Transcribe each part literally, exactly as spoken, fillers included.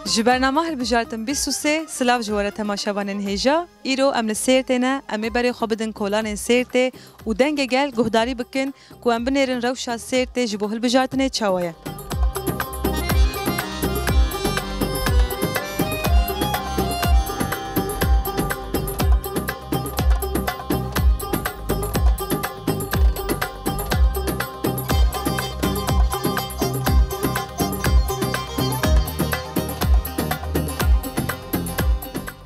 Ji bernama Hilbijartin bîst û sê, silav ji we re temaşevanên hêja. Îro em li Sêrtê ne, em ê berê xwe bidin kolanên Sêrtê û Dengê Gel guhdarî bikin ku em binêrin rewşa Sêrtê ji bo hilbijartinê çawa ye.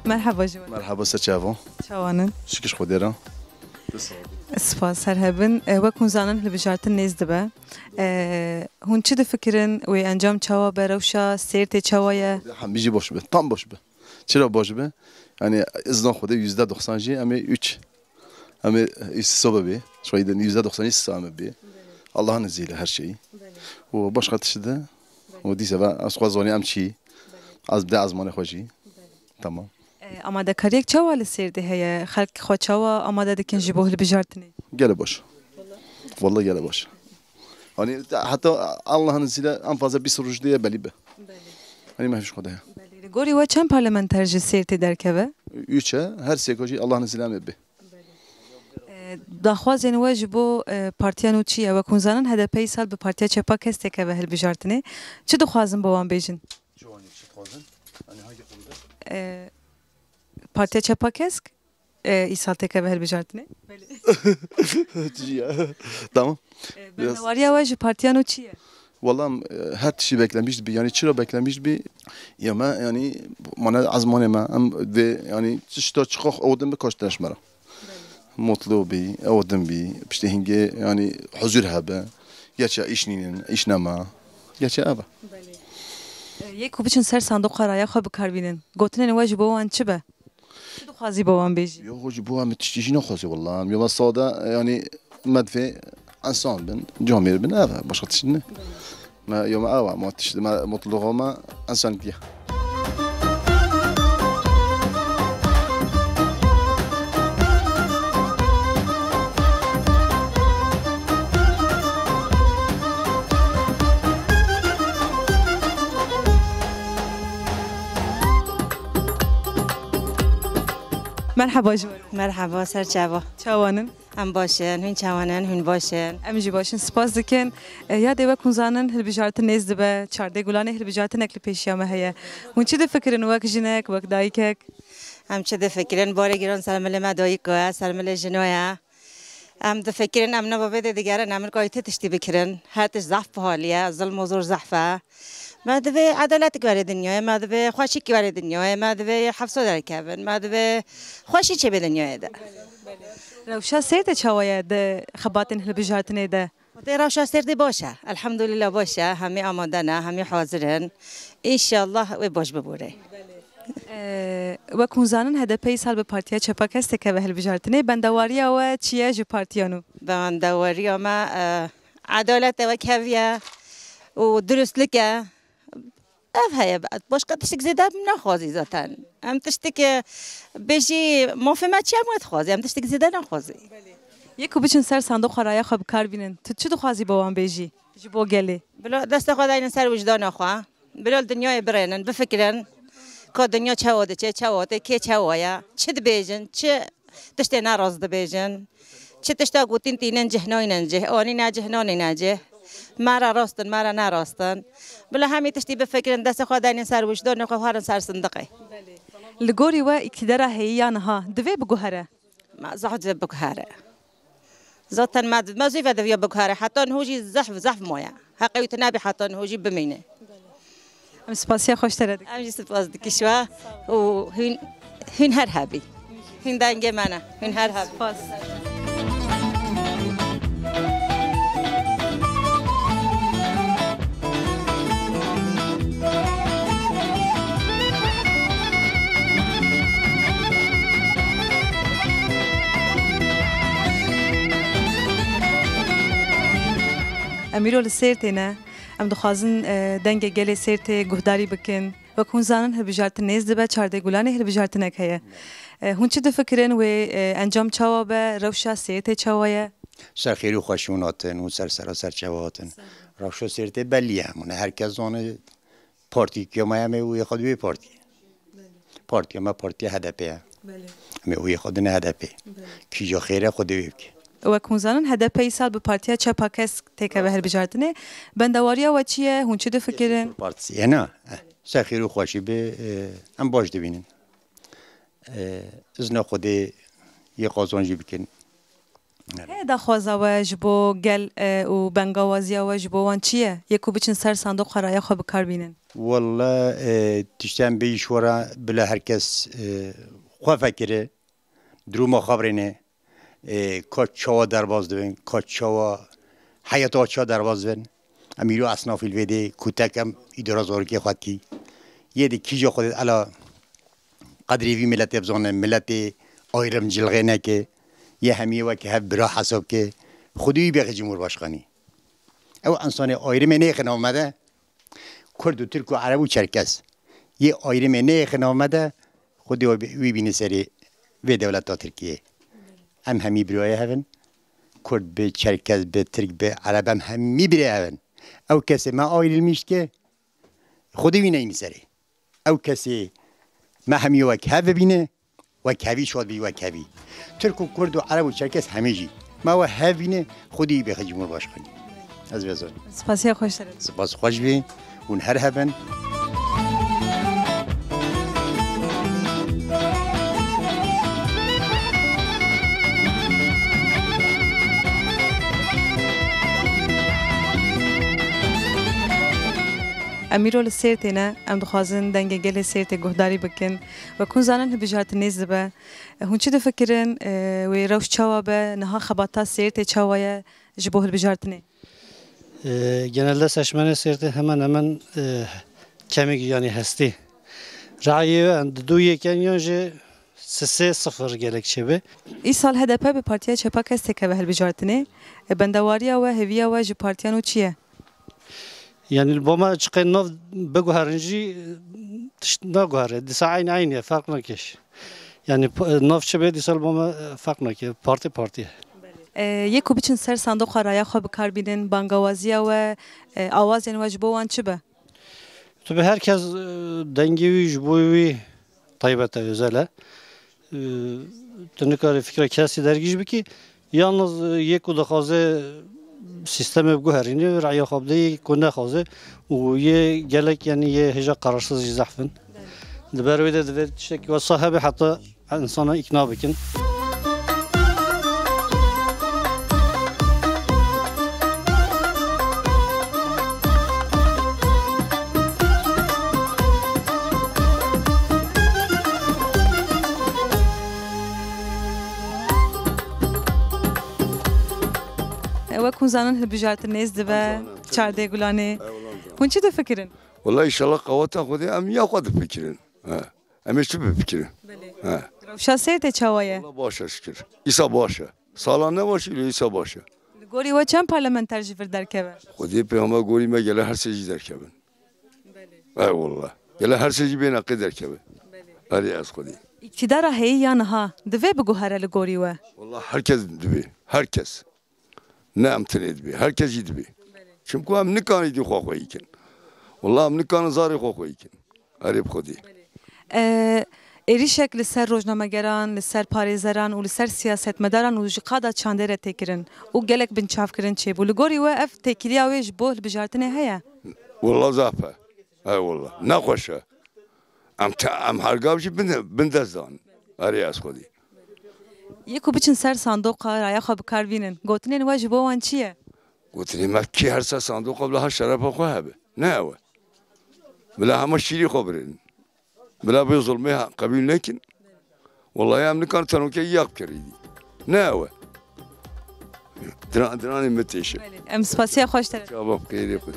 Merhaba ji we. Merhaba, se çavan? Çawan in? Şikir Xwedê re. Spas, her hebin. E, wek hûn zanin, hilbijartin nêz dibe. E, hûn çi difikirin? Wê encam çawa be? Rewşa Sêrtê çawa ye? Hemî jî baş be. Tam baş be. Çira baş be? Yani, izna Xwedê yüzde doksan jî em ê üç. Em ê îstisna bibê. Şahidin yüzde doksan îstisna em ê bê. Allah'ın izniyle her şeyi. O başka tişt de. O dîse ve ez xwe zanî em çi. Ez bi de ezmanê xwe jî. Tamam. E, amadekariyek çawa li Sêrdê heye? Xelk xwe çawa amade dikin ji bo hilbijartinê? Gele baş. Vallahi gele baş. Hani hatta Allah'ın izniyle en fazla bir sonuç diye belli be. Hani mehviş xwe de. Belê. Li gorî we çend parlamenter ji Sêrtê derkeve? Üç e, her sêko jî Allah'ın izniyle em ê bê. E, daxwazên we ji bo, e, partiya nû çi ye? Wek hûn zanin, H D P îsal bi Partiya Çepa Kesk têkeve hilbijartinê. Çi dixwazin bo wan bêjin? Çi wan çi dixwazin? Hani hangi konuda? E, Partiya Çepa Kesk, e, îsal têkeve hilbijartinê? Belê. Çi ya? Tamam. E, bendewariya we ji partiya nû çi ye? Wala, e, her tiştî beklemiş bi, yani çira beklemiş bi, ya me, yani, mane ezmanê me, em dê, yani, tişta çiqax ew din bi kaşteş me re. Mutlu bî, ew din bî, piştî hingê, yani, huzur hebe. Gerçi iş nînin, iş nema. Gerçi ev e. Belê. E, yê ku biçin ser sandoqa raya xwe bi kar bînin. Gotinên we ji bo wan çi be? Çi dixwazî bo wan bêjî? Yo, ji bo em tiştî jî naxwazî wela. Em yo me sade, yani, me divê insan bin, camêr bin, ev e, başka tişt ne. Me, yo me ev e, me tişt, me mutluluğa me insaniyet ye. Merhaba ji we. Merhaba, ser çava. Çawan in? Em baş in, hûn çawan in, hûn baş in? Em jî baş in, spas dikin. E, yadê wek hûn zanin, hilbijartin nêz dibe, çardeh Gulanê hilbijartinek li pêşiya me heye. Hûn çi difikirin wek jinek, wek dayikek? Em çi difikirin, barê giran ser milê me dayik e, ser milê jino ye. Em difikirin, em nava vê dê digerin, em rikayî ti tiştî bikirin. Her tişt zehf pihaliye, zilm û zor zehf e. Me divê edalet were dinyayê, me divê xweşik were dinyayê, me divê hefso derkevin, me divê xweşî çêbe dinyayê de. Rewşa Sêrdê çawa ye di xebatên hilbijartinê de? Xwedê rewşa Sêrdê baş e. Elhamdulillah baş e. Hemî amade ne, hemî hazir in. Înşallah wê baş bibûre. Ee, wek hûn zanin, H D P îsal bi Partiya Çepa Kesk têkeve hilbijartinê. Bendewariya we çi ye ji partiya nû? Bendewariya me, e, edalet e, wekheviye û durustlik e. Ev heye, başka tiştek zêde em naxwazî zaten. Em tiştek, e, bêjî mafê me çi em wê dixwazî, em tiştek zêde naxwazî. Yê ku biçin ser sandoqa raya xwe bi kar bînin, tu çi dixwazî bo wan bêjî? Ji bo gelê. Bila desta xwe daynin ser wijdana xwe. Bila li dinyayê birênin, bifikirin. Ka dinya çawa diçe, çawa tê, kê çawa ye, çi dibêjin, çi tiştê nerast dibêjin. Çi tişta gotin tînin cih naynin cih, anîne cih nanîne cih. Me re rast in, me re nerast in. Bila hemî tiştî bifikirin, destê xwe daynin ser wijdonê xwe, xwarin ser sindiqê. Li gorî we îktidara heyî ya niha divê biguhere? Me zehf divê biguhere. Zaten me, me zî vediviya biguhere. Heta niho jî zehf, zehf maye. Heqê wî tune bî heta niho jî bimîne. Em spasiya xwe ji te re dikin. Em jî spas dikin ji we û hûn, hûn her hebî. Hûn dengê me ne. Hûn her hebî. Spas. Em îro li Sêrtê ne. Em dixwazin, e, dengê gelê Sêrtê guhdarî bikin. Wek hûn zanin, hilbijartin nêz dibe, çardeh Gulanê hilbijartinek heye. E, hûn çi difikirin wê, e, encam çawa be, rewşa Sêrtê çawa ye? Ser xêr û xweşî hûn hatin û ser sera ser çava hatin. Rewşa Sêrtê belî ye, hûn her kes zane. Partî ke me em ê û yê xwe di wê partî. Partiya me partiya H D P ye. Belê. Em ê û yê xwe dine H D P. Belê. Kîja xêre xwe dê wê bike. Wek hûn zanin, H D P îsal bi Partiya Çepa Kesk têkeve hilbijartinê. Bendewariya we çi ye? Hûn çi difikirin? Partisi ye, na. Eh, ser xêr û xweşî be, eh, em baş dibînin. Eh, izna Xwedê yê qazancî bikin. Heye daxwaza we ji bo gel, e, û bengawaziya we ji bo wan çi ye? Yê ku biçin ser sandoqa raya xwe bi kar bînin? Welle, e, tiştên bê ji we re bila her kes, e, xwe vekire, duruma xwe birêne, e, ka çawa derbas dibin, ka çawa heyeta çawa derbas dibin. Em îro esnafî li vê dê kutek em îdara zarokê xwe dikî. Yê dê kîja xwe dê ela qedrê vî miletê bizane, miletê ayrım cilxê neke, yê hemiyê weke hev bira hesab ke, xwedî wî bêxe Cumhurbaşkanî. Ew insanê ayrımê nêxe nav me de, Kurd û Tirk û Ereb û Çerkez. Yê ayrımê nêxe nav me de, xwedî wî bîne serê vê dewleta Tirkiyê. Em hemî birayê hev in. Kurd bi, Çerkez bi, Tirk bi, Ereb em hemî birê hev in. Ew kesê me ayrılmış ke, xwedî wî neyne serê. Ew kesê me hemî wek hev bibîne, wek hevî şad bî, wek hevî. Tirk û Kurd û Ereb û Çerkes hemî jî. Me we hev bîne, xwedî bêxe Cumhurbaşkanî. Ez vê zanim. Spasiya xweş serin. Spas xweş bî, hûn her hebin. Em îro li Sêrtê ne, em dixwazin dengê gelê Sêrtê guhdarî bikin. Wek hûn zanin hilbijartin nêz dibe. Hûn çi difikirin? E, wê rewş çawa be? Niha xebata Sêrtê çawa ye ji bo hilbijartinê? E, genelde seçmenê Sêrtê hemen hemen, e, kemîk yanî hestî. Rayê em di du yek in yan jî sisê sifir gelek çêbe. Îsal H D P bi Partiya Çepa Kes têkeve hilbijartinê. E, bendewariya we, hêviya we ji partiya nû çi ye? Yani li bo me çiqê nav biguherin jî tişt naguhere. Dîsa eyn eyn ye, ferq nake. Yani p-, nav çi be dîsa li bo me, e, ferq nake. Partî partî ye. E, yê ku biçin ser sandoqa raya xwe bi kar bînin, bangawaziya we, e, awazên we ji bo wan çi be? Tu bi her kes, e, dengê wî ji bo wî taybet e, özel e. E, tu nikarî fikra kesî dergîş bikî. Yalnız, e, yê ku dixwaze sîstemê biguherîne, raya xwe bide, yê ku nexwaze û yê gelek, yani yê hêja qararsız jî zehf in. Di ber wê de divê tiştekî wesa hebe heta insana îkna bikin. Wek hûn zanin hilbijartin nêz dibe, Em zanin. Çardê Gulanê. Ew, em zanin. Hûn çi difikirin? Wela, înşallah qeweta Xwedê em ya xwe difikirin. He. Em ê çi bifikirin? Belê. He. Rewşa Sêrtê çawa ye? Wela baş e şikir. Îsa baş e. Salan ne baş îro, îsa baş e. Li gorî we çend parlamenter ji vir derkeve? Xwedê pêxember gorî me gele her sê jî derkevin. Belê. Ey wallah. Gele her sê jî bê neqê derkevin. Belê. Erê ez xwedî. Îktidara heyî ya niha divê biguhere li gorî we? Wallah her kes divê. Her kes. Ne em tenê dibê, her kes jî dibê. Çimku em nikanî dî xwe xweyî kin. Wela em nikanin zarê xwe xweyî kin. Erê bi Xwedê. E, êrîşek li ser rojnamegeran, li ser parêzeran û li ser siyasetmedaran û ji qada çandê re tê kirin û gelek binçavkirin çêbû. Li gorî we ev têkiliya wê ji bo hilbijartinê heye? Wela zaf e. Ey wela. Nexweş e. Em te-, em her gav jî bin, bin dest dan. Erê ez xwedî. Yê ku biçin ser sandoqa raya xwe bi kar bînin, gotinên we ji bo wan çi ye? Gotinê me kî her ser sandoqa bila ha şerefa xwe hebe. Ne ew e. Bila hema şîrî xwe birênin. Bila vê zulmê ha-, qebûl nekin. Wellahî em nikan tenokê yek kirî dî. Ne ew e. Diran, diranê min têşe. Belê. Em spasiya xweş te re. Çava xêrê xwe.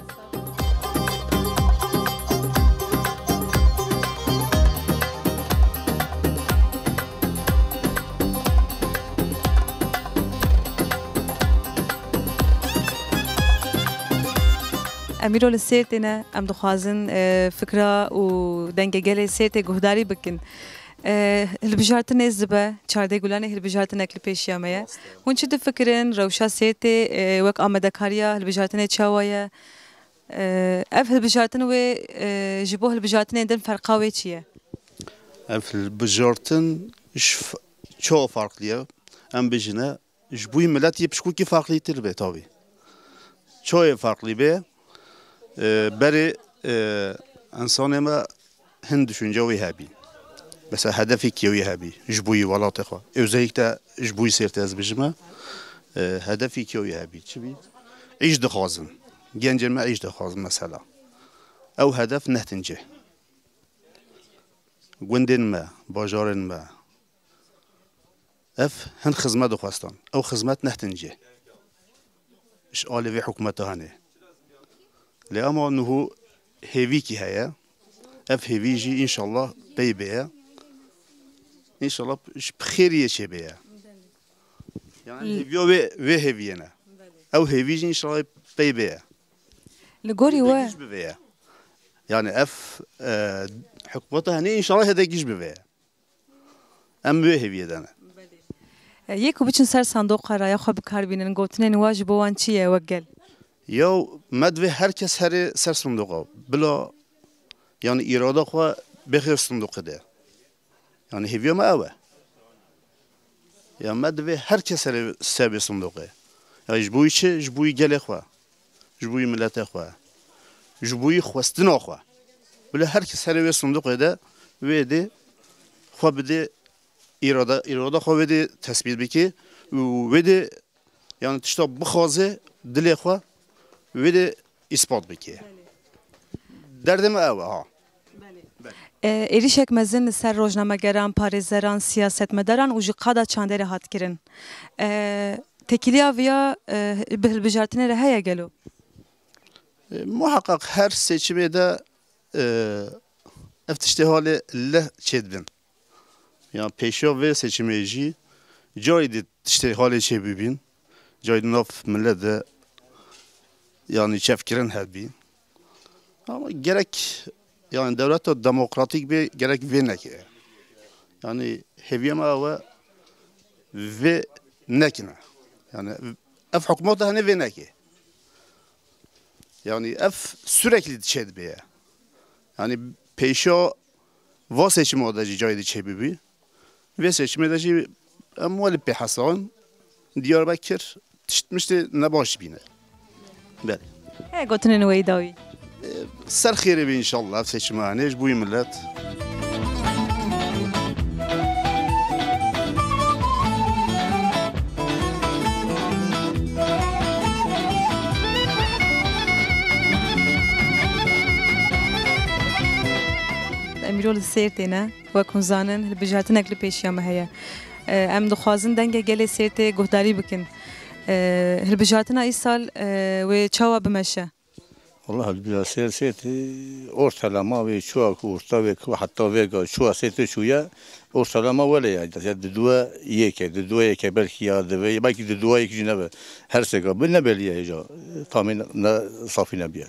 Em îro li Sêrtê ne, em dixwazin, e, fikra û dengê gelê Sêrtê guhdarî bikin. E, hilbijartin nêz dibe, Çardê Gulanê hilbijartinek li pêşiya me ye. Rast e. Hûn çi difikirin? Rewşa Sêrtê, e, wek amadekariya hilbijartinê çawa ye? Ee, ev hilbijartin wê, e, ji bo hilbijartinên din ferqa wê çi ye? Ev hilbijartin ji f-, çoğu farklı ye. Em bijine, ji bo yî millet yê pişkokî farklîtir be tabi. Çoyê farklî be, e, berê, e, insanê me hin düşünce wî hebî. Mesela hedefê kê wî hebî, ji bo yî welatê xwe. Özellikle ji bo yî Sêrtê ez bijime, e, hedefê kê wî hebî. Çi bî? Îş dixwazin. Gencên me îş dixwazin mesela. Ew hedef nehtin cê. Gundên me, bajarên me, ev hin xizmet dixwestan. Ew xizmet nehtin cê. Ji alî vê hikûmeta hene. Lê ama niho hêvîkî heye. Ev hêvî jî înşallah pey bêye. Înşallah ji bi xêriyê çê bêye. Yani hêviya wê, wê hêviyê ne. Ew hêvî jî înşallah pey bêye. Li gorî we Hêdegîj bivêye. Yani ev, e, hikûmeta hene înşallah hêdegîj bivêye. Em wê hêviyê de ne. E, yê ku biçin ser sandoqa raya xwe bi kar bînin, gotinên wa ji bo wan çi ye wek gel? Yaw, me divê her kes here ser sandoqa. Bila, yani, îrada xwe bixê sandoqê de. Yani, hêviya me ew e. Ya me divê her kes here ser vê sandoqê. Ya ji bo wî çi? Ji bo wî gelê xwe. Ji bo yî miletê xwe, ji bo yî xwestina xwe. Bila her kes here wê sindoqê de wê dê xwe bidê îrada, îrada xwe wê dê tesbît bike û wê dê, yani, tişta bixwaze dilê xwe wê dê îspat bike. Derdê me ew e, ha. E, êrîşek mezin li ser rojnamegeran, parêzeran, siyasetmedaran û ji qada çandê re hat kirin. E, têkiliya viya, e, bi hilbijartinê re heye gelo? E, muhakkak her seçimê de, e, ev tiştê halê leh çêdibin. Ya pêşiya vê seçimê jî carî di tiştê halê çêbibîn. Carî di nav millet de, yani, çevkirin hebî. Ama gerek, yani, dewleta demokratîk bê, gerek vê neke. Yani, hêviya me ew e, vê nekine. Yani, ev hikûmeta hene vê neke. Yani, ev sürekli çêdibe ye. Yani, pêşiya va seçima de jî carî di çêbibî. Vê seçimê de jî em welî pê hesabin, Diyarbekir tişt miştê nebaş bîne. Belê. Heye gotinên we yî dawî? Ser xêrê be înşallah ev seçima hene ji bo yî millet. Em îro li Sêrtê ne. Wek hûn zanin, hilbijartinek li pêşiya me heye. E, em dixwazin dengê gelê Sêrtê guhdarî bikin. E, hilbijartina îsal, e, wê çawa bimeşe? Wala hilbijart Sêr-, Sêrtê ortelama wê çuwa ku orta wê ku heta vêga çuwa Sêrtê çûye ortelama wele ya. Ya di duwe yek e, di duwe yek e belkî ya di vê, belkî di duwe yek jî nebe. Her sêga bi nebeliye hêja. Tamî ne, safî nebiye.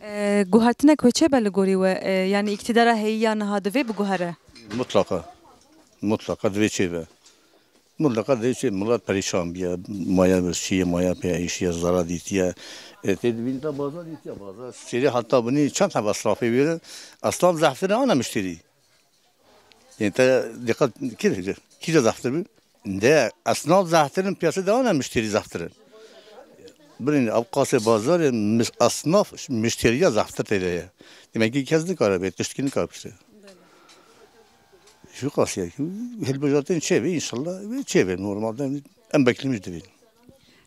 E, guhertinek wê çêbe li gorî we? E, yanî îktidara heyî ya niha divê biguhere? Mutlaka. Mutlaka divê çêbe. Mutlaka divê çê, milet perîşan biye. Maya birçîye, maya pê êşiye, zara dîtiye. E, tê dibîn te bazar dîtiye, bazar. Şêrê heta binî çend heba eslafê wêre. Eslaf zehftir e, ana mişterî. Yanî te dîqet kî dikir? Kî de zehftir bî? De esnaf zehftir in, piyasê de ana mişterî zehftir in. Birîn ev qasê bazarê mis-, esnaf mişteriya zehftir tê de ye. Demek ki kes nikare bê, tiştkî nikare bikire. Şu qasî ye ki hilbijartin çêbe, înşallah çêbe normalde em beklemiş dibîn.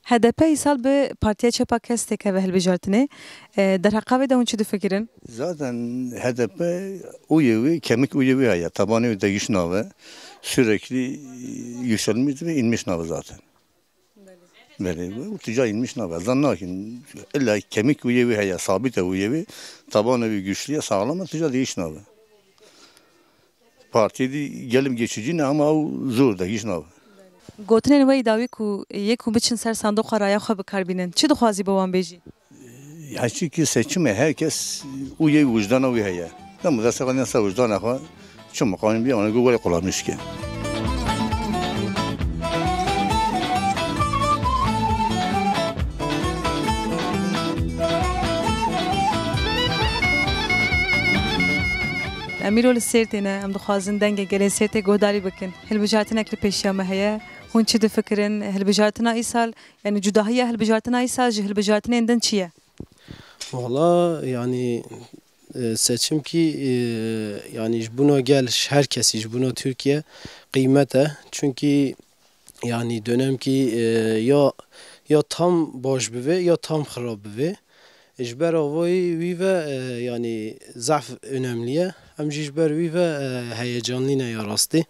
H D P îsal bi Partiya Çepa Kes têkeve hilbijartinê. E, derheqa vê de hûn çi difikirin? Zaten H D P ûyê wê, kemik ûyê wê heye. Tabanê wê de giş nave. Sürekli yükselmiş ve inmiş nave zaten. Belê, û tija inmiş nave. Zan nakin. İlla kemik ûyê wê heye, sabit e ûyê wê. Tabanê wê güçlü ye, sağlam e, tija de iş nave. Partiyê dî gelim geçici ne ama ew zor de hîç nabe. Gotinên we yî dawî ku yê ku biçin ser sandoqa raya xwe bi kar bînin. Çi dixwazî bi wan bêjî? Ya çi ki seçim e, her kes û yê wijdana wî heye. Dem dest xwe nesa wijdana xwe, çi miqamî bî, ona ku were qulamîş ke. Em îro li Sêrtê ne, em dixwazin dengê gelê Sêrtê guhdarî bikin. Hilbijartinek li pêşiya me heye. Hûn çi difikirin? Hilbijartina îsal, yani cudahiya hilbijartina îsal ji hilbijartinên din çi ye? Valla yani, e, seçim ki, e, yani ji bona gel, ji her kesî, ji bona Tirkiye qîmet e. Çünkü yani dönem ki, e, ya, ya tam baş bibe ya tam xirab bibe. E, ji ber avayî wî ve, e, yani zaf önemli ye. Em jî ji ber wî ve, e, heyecanlî ne ya rastî.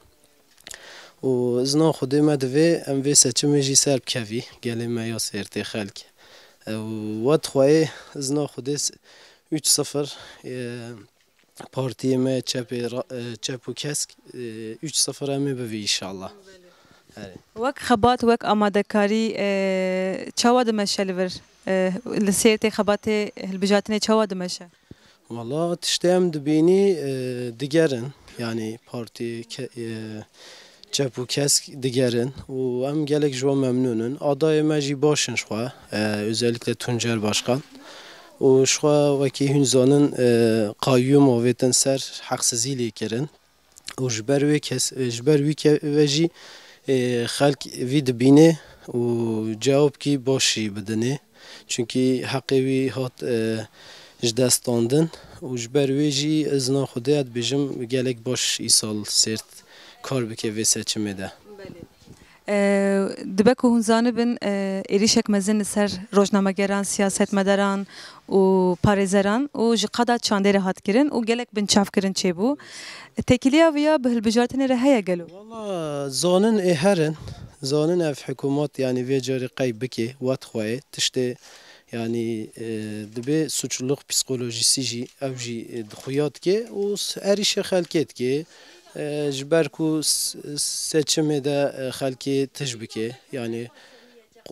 Û izna Xwedê me divê em vê seçimê jî ser bikevî, gelê me ya Sêrtê xelk. E, û we dixweyê izna Xwedê s-, üç sıfır, e, partiyê me çepê ra-, e, çep û kesk, e, üç sıfır em ê bivî inşallah. Erê. Wek xebat, wek amadekarî, e, çawa dimeşe li vir? E, li Sêrtê xebatê hilbijartinê çawa dimeşe? Wala tiştê em dibînî, e, digerin. Yani partî ke-, e, çep û kesk digerin û em gelek ji wan memnûn in. Adayê me jî baş in ji xwe, e, özellikle Tuncer Başkan. Û ji xwe wekî hûn zanin, e, qayyûm avêtin ser heqsizî lê kirin. Û ji ber wê kes, ji ber wî ke-, ve jî, e, xelk vî dibîne û cewabkî baş jî bidinê. Çunkî heqê wî hat, e, ji dest standin û ji ber wê jî izna Xwedê ez dibêjim gelek baş îsal Sêrt kar bike vê seçimê de. Belê. E, dibe ku hûn zanibin, e, êrîşek mezin li ser rojnamegeran, siyasetmedaran û parêzeran û ji qada çandê re hat kirin û gelek binçavkirin çêbû. Têkiliya viya bi hilbijartinê re heye gelo? Wala zanin ê herin, zanin ev hikûmat, yani vê carê qey bike, wet xweyê, tiştê, yani, e, dibê suçluluk psikolojisi jî, ev jî, e, xuya dike û s-, erîşê xelkê dike, e, ji ber ku s-, seçimê de, e, xelkê tij bike, yani,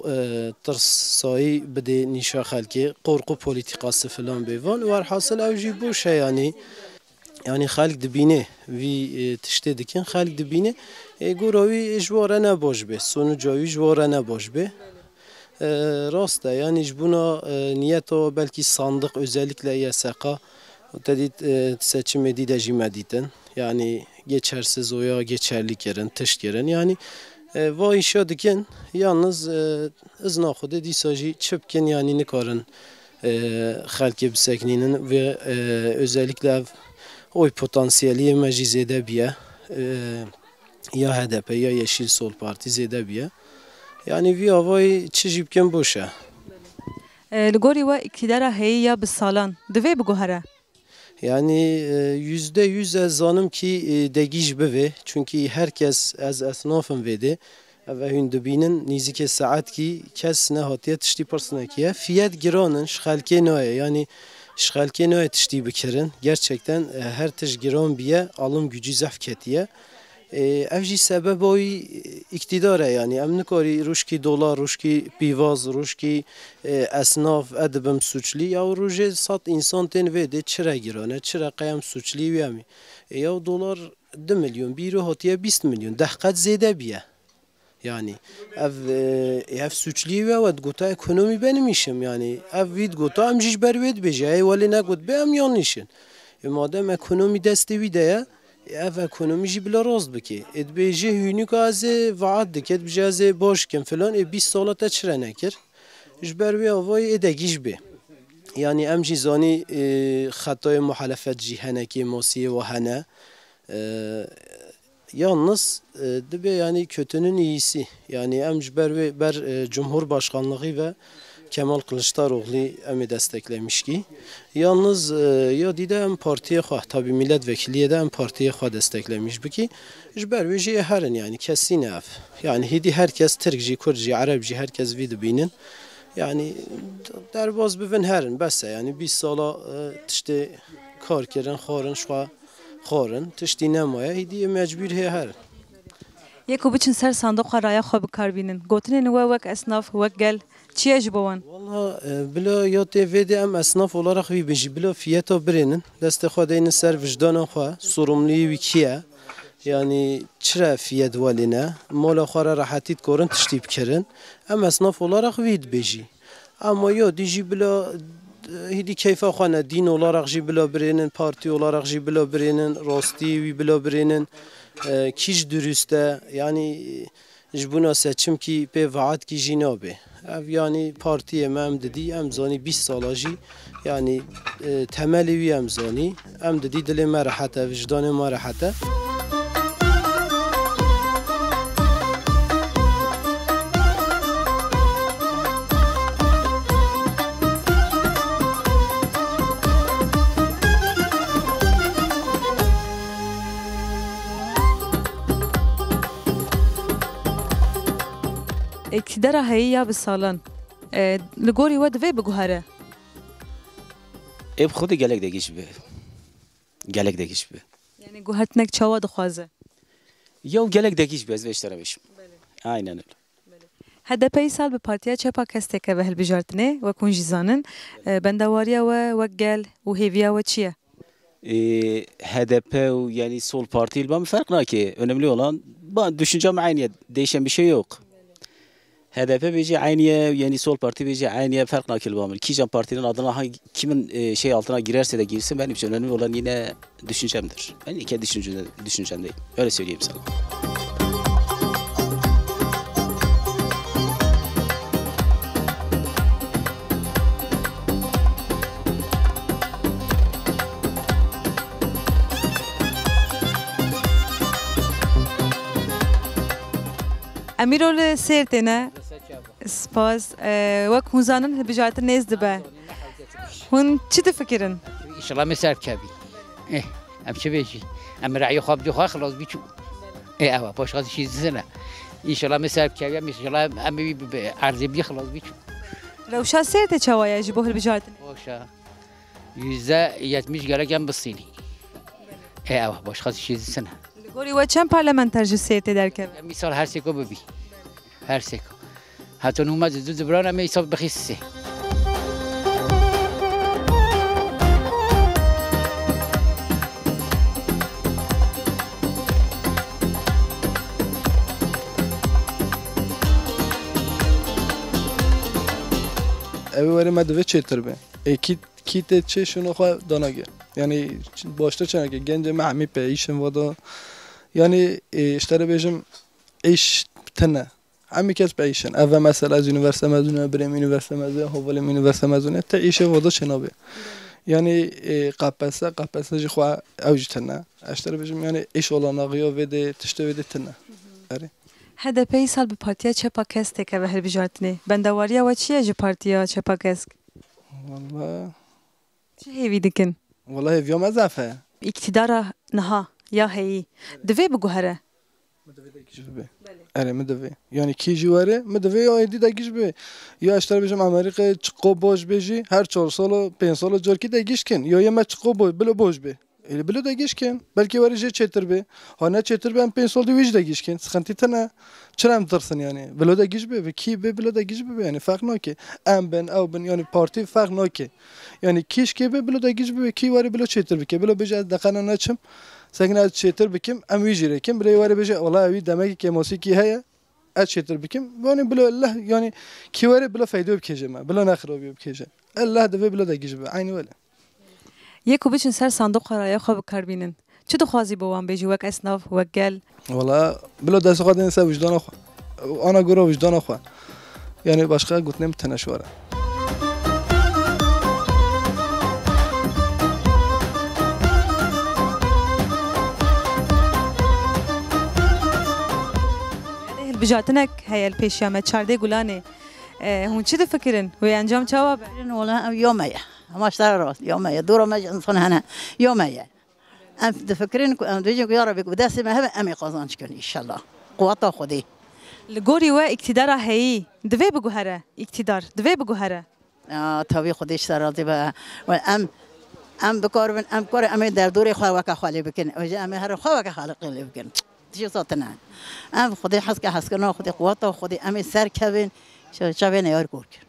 e, tirsayî bidê nîşa xelkê, qorqu polîtîkası filan bê van. Werhasil ew jî boş e, yanî, yanî xelk dibîne vî, e, tiştê dikin, xelk dibîne, e, gora wî ji wan re ne baş be, sonuca wî ji wan re ne baş be. E, rast e, yanî ji bona, e, niyeta belkî sandiq, özellikle Y S K, te dît, e, seçimê dî de jî me dîtin. Yani geçersiz oya geçerli kirin, tişt kirin. Yani, e, va îşa dikin, yalnız, e, izna Xwedê dîsa jî çi bikin, yani nikarin, e, xelkê bisekinînin ve, e, özellikle ev oy potansiyeliyê me jî zêde biye. E, ya H D P ya Yeşil Sol Parti zêde biye. Yani vî avayî çi jî bikin boş e. E, li gorî we îktidara heyî ya bi salan divê biguhere? Yani, e, yüzde yüz ez zanim ki, e, degîş bivê. Çünkü herkes, ez esnafim vê dê. Ev hûn dibînin, nîzikê saetkî kes nehatiye tiştî pirs nekiye. Fiyet giran in, ji xelkê nayê. Yani, ji xelkê nayê tiştî bikirin. Gerçekten, e, her tişt giran biye, alım gücü zehf ketiye. E, ev jî sebeba wî, e, îktîdar e, yanî em nikarî rûşkî dolar, rûşkî pîvaz, rûşkî, e, esnaf, e dibim suçlî. Ya rojê sed însan tên vê dê çi re giran e, çi re qey em suçlî wî em î. E, ya dolar du milyon, bîro hatiye bîst milyon, deh qet zêde biye. Yani ev, e, ev suçlî we, we digota ekonomî benim işim, yani ev wî digota em jî ji ber wê dibêje, ey welê negot be em yanlış in. E, madem ekonomî destê wî de ye, ev ekonomî jî bila rast bike. Ê dibêje hûnîka ez ê vaat dike, dibêje ez ê baş kim filan, ê bîst sala te çi re nekir? Ji ber wê avayî ê degîş bê. Yanî em jî zanî, ê, xetayê muhalefet jî henekê masiyê we hene. Ê, yalnız, ê, dibê yanî kötünün iyisi. Yanî em ji ber wê ber, ê, Cumhurbaşkanlığı ve Kemal Kılıçdaroğlu em ê desteklemiş kî. Yalnız, e, ya dî de em partiyê xwe, tabi milletvekiliyê de em partiyê xwe desteklemiş bikî. Ji ber wê jî ê herin, yani kesî ne ev. Yani hêdî herkes, Tirk jî, Kurd jî, Ereb jî, herkes vî dibînin. Yani derbas bivin herin, bes e. Yani bîst sala, e, tiştê kar kirin, xwarin, ji xwe xwarin. Tiştî nemaye, hêdî ê mecbûr hê herin. Yê ku biçin ser sandoqa raya xwe bi kar bînin. Gotinên we wek esnaf, wek gel, çi ye ji bo wan? Wala, e, bila ya tê vê de em esnaf olarak vî bêjî, bila fiyeta birênin, destê xwe deynin ser vijdana xwe, sorumluyê wî kî ye? Yani çi re fiyet welîne? Mola xwe re rehetî dikorin tiştî bikirin. Em esnaf olarak vî dibêjî. Ama ya dî jî bila hîdî keyfa xwe ne, dîn olarak jî bila birênin, partî olarak jî bila birênin, rastiyê wî bila birênin, e, kî ji dirûst e, yanî ji bona seçimkî pê vaetkî jî nabe. Ev yanî partiyê me em didî, em zanî bîst sala jî, yanî, e, temelê wî em zanî, em didî dilê me rehet e, wijdanê me rehet e. Îktidara heyî ya bi salan, e, li gorî we divê biguhere? Ê bi xwedê gelek de giş be. Gelek de giş be. Yanî guhertinek çawa dixwaze? Yew gelek de giş be, ez vê ji te re bêjim. Belê. Aynen öyle. H D P îsal bi Partiya Çepa Kesk têkeve hilbijartinê, wek hûn jî zanin. E, bendewariya we wek gel û hêviya we çi ye? E, H D P û, yanî, Sol Partî li ba min ferq nake. Önemli olan, ba, düşüncem aynı ye. Değişen bir şey yok. H D P bêjî aynı ye, yanî, Sol Partî bêjî aynı ye, ferq nake li ba min. Kîjan partinin adına, hangi, kimin, e, şey altına girerse de girsin, benim için önemli olan yine düşüncemdir. Ben kendi düşünce-, düşüncemdeyim. Öyle söyleyeyim sana. Em îro li Sêrtê ne. Spas. E, wek hûn zanin, hilbijartin nêz dibe. Hûn çi difikirin? Înşallah me ser bikevî. Eh, em çi bêjî? Em rayê xwe bi xwe xilas biçû. Eh, ewa, başka şey dizine. Înşallah me ser bikevî, em înşallah em wî bi, bi erzê bî xilas biçû. Rewşa Sêrtê çawa ye ji bo hilbijartinê? Başa. Yüzde yetmiş gerek em bisînî. Eh, ewa, başka şey dizine. Li gorî we çend parlamenter ji Sêrtê derkeve? Em îsal her sêko bibî. Her sêko. Heta nû me di du dibran em ê îsal bixî sê. Ew ê were me divê çêtir be. Ê kî, kî tê çê şûna xwe danage. Yanî baştir çênake. Gencê me hemî pê îş in vada. Yanî, ê, ji te re bêjim, îş tune. Hemî kes bi îş in. Ev e mesela ez unîversîte mezûn im, birêm unîversîte mezûn e, hevalêm unîversîte mezûn e. Te îşê vada çênabe. Yanî, e, K P S S, K P S S jî xwe ew jî tune. Ez ji te re bêjim, yanî îş olanaxiya vê de, tiştê vê de tune. Erê. H D P îsal bi Partiya Çepa Kesk têkeve hilbijartinê. Bendewariya we çi ye ji Partiya Çepa Kesk? Walla. Çi hêvî dikin? Wala hêviya me zaf e. Îktidara niha ya heyî divê biguhere? Min divê de giş bibe. Belê. Erê, min divê. Yanî kî jî were, min divê ya êdî de giş bibe. Ya ji te re bêjim Amerîkayê çiqo baş be jî, her çar sala, pênc sala carkî de giş kin. Ya yê me çiqo baş, bilo baş be. Ê, bilo de giş kin. Belkî were jê çêtir be. Ha ne çêtir be, em pênc sal di wî jî de giş kin. Sıkıntı tine. Çira em tirsin yani? Bilo de giş be, bi kî be, bilo de giş bibe yani. Ferq nake. Em bin, ew bin yani, partî ferq nake. Yani kî ji kê be, bilo de giş bibe, kî were bilo çêtir bike. Bilo bêje ez deqena neçim. Sekine ez çêtir bikim, em wî jî rêkin. Bilo were bêje wala wî demekî kêmasîkî heye. Ez çêtir bikim. Yani bilo Allah, yani kî were bilo feydo bikêje me. Bilo ne xirabî bikêje. Allah divê bilo de giş bibe. Aynı wele. Yê ku biçin ser sandoqa raya xwe bi kar bînin, çi dixwazî bo wan bêjî wek esnaf, wek gel? Wala, bilo destê xwe dêne ser wijdana xwe. Ana gora wijdana xwe. Yani başka gotinê min tune ji we re. Hilbijartinek heye li pêşiya me, çardê Gulanê. E, hûn çi difikirin? Wê encam çawa be? Wala ew ya me ye. Hema ji te re rast, ya me ye. Dora me ji însan hene. Ya me ye. Em difikirin ku em dibêjin ku ya Rebî ku bi destê me hebe em ê qazanc kin înşallah. Quweta Xwedê. Li gorî we îktidara heyî divê biguhere? Îktidar divê biguhere? Ya, tevî Xwedê ji te razî be. We em, em bikaribin, em bikaribin em ê derdorê xwe weke xwe lê bikin. Ê jî em ê herin xwe weke xwe lê bikin. Tişt tune. Em Xwedê hezke hezkirina Xwedê, quweta Xwedê, em ê serkevin, çavê neyar kor kir.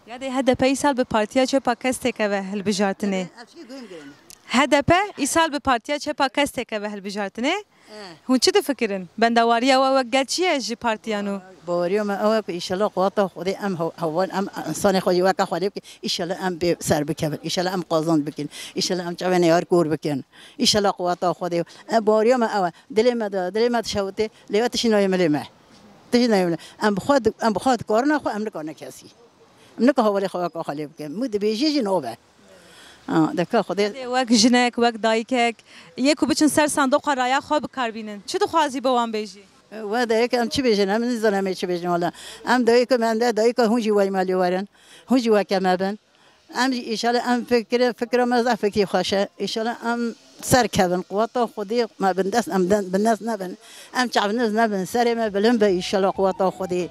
Yadê H D P îsal bi Partiya Çepa Kesk têkeve hilbijartinê. Ev çi guhên girêne? H D P îsal bi Partiya Çepa Kesteke ve hilbijartinê. Eh. Hûn çi difikirin? Bendewariya we wek gel çi ye ji partiyan û? Baweriya me ew e ku îşellah quweta Xwedê em hew-, hewan, em insanê xwe jî weke Xwedê bikin. Îşellah em bê ser bikevin. Îşellah em qazanc bikin. Îşellah em çavê neyar kor bikin. Îşellah quweta Xwedê. E, baweriya me ew e. Dilê me de, dilê me dişewitê, lê we tişî nayê milê me. Tişî nayê milê. Em bi xwe di-, em bi xwe dikarine xwe, em nikarine kesî. Em nika hevalê xwe weka xwe lê bikin. Min dibêjî jî nove. Ha, deka Xwedê. Wek jinek, wek dayikek, yê ku biçin ser sandoqa raya xwe bi kar bînin. Çi dixwazî bi wan bêjî? We dayik em çi bêjin? Em nizanin em ê çi bêjin wala. Em dayik em, em de dayika hûn jî weyî me lê werin. Hûn jî weke me bin. Em jî îşallah em fikir, fikra me zaf fikrî xweş e. Îşallah em ser kevin. Quweta Xwedê me bindest, em den-, bindest nebin. Em çavniz nebin. Serê me bilind be îşallah quweta Xwedê.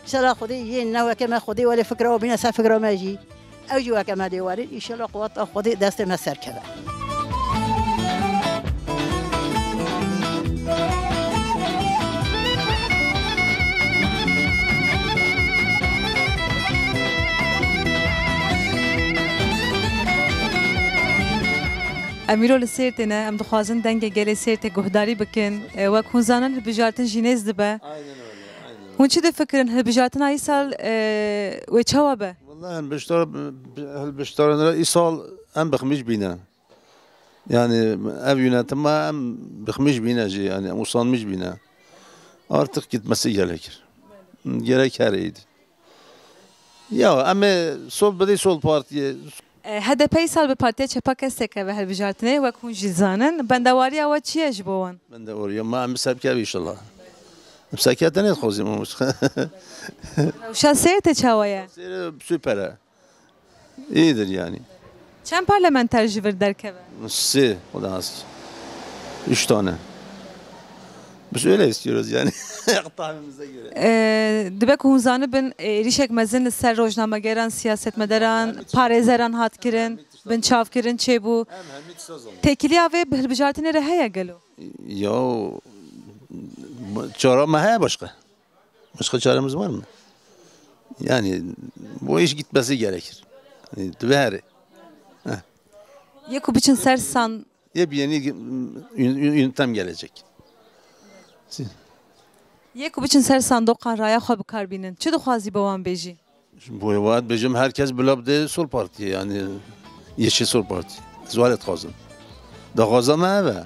Îşallah Xwedê yê ne weke me Xwedê welê fikra we bîne ser fikra me jî. Ew jî weke me lê werin. Îşallah quweta Xwedê destê me ser keve. Em îro li Sêrtê ne, em dixwazin dengê gelê Sêrtê guhdarî bikin. E, wek hûn zanin, hilbijartin jî nêz dibe. Aynen öyle, aynen öyle. Hûn çi difikirin, hilbijartina îsal, e, wê çawa be? Vallahi hilbijtar-, hilbijartina îsal em bixmîş bîne. Yani ev yönetim em bixmîş bîne jî, yani em usanmış bîne. Artık gitmesi gerekir. Gerek her iyiydi. Ya em ê sol bidî sol partiye. E, H D P îsal bi Partiya Çepa Kesteke ve hilbijartinê, wek hûn jî zanin. Bendewariya we çi ye ji bo wan? Bendewariya me em bi sebke inşallah. Em sebke tenê dixwazim ama. Rewşa Sêrtê çawa ye? Sêrtê süper e. İyidir yani. Çend parlamenter ji vir derkeve? Sê, o da az. Üç tane. Biz öyle istiyoruz yani. Tahminimize göre. E, dibe ku hûn zanibin, e, êrîşek mezin li ser rojnamegeran, siyasetmedaran, parêzeran hat kirin, binçavkirin çêbû. Têkiliya vê bi hilbijartinê re heye gelo? Ya, çara me heye başka. Başka çaremiz var mı? Yani bu iş gitmesi gerekir. Yani, dibe herê. Yê ku biçin ser san- Yepyeni yön-, yön-, yöntem gelecek. Yê ku biçin ser sandoqan raya xwe bi kar bînin. Çi dixwazî bi wan bêjî? Ji bo êwa dibêjim, herkes bila bide Sol Partiye, yani Yeşil Sol Parti. Ez wale dixwazim. Daxwaza me ev e.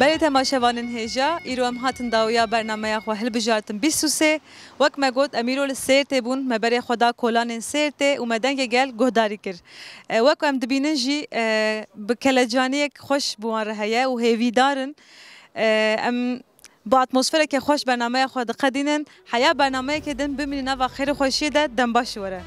Belê temaşevanên hêja, îro em hatin dawiya bernameya xwe hilbijartin bîst û sê. Wek me got, em îro li Sêrtê bûn, me berê xwe da kolanên Sêrtê û me dengê gel guhdarî kir. E, wek em dibînin jî, e, bi kelecaniyek xweş bi wan re heye û hêvîdar in. E, em bi atmosfereke xweş bernameya xwe diqedînin. Heya bernameyeke din bimînin nava xêr û xweşiyê de, dem baş ji we re.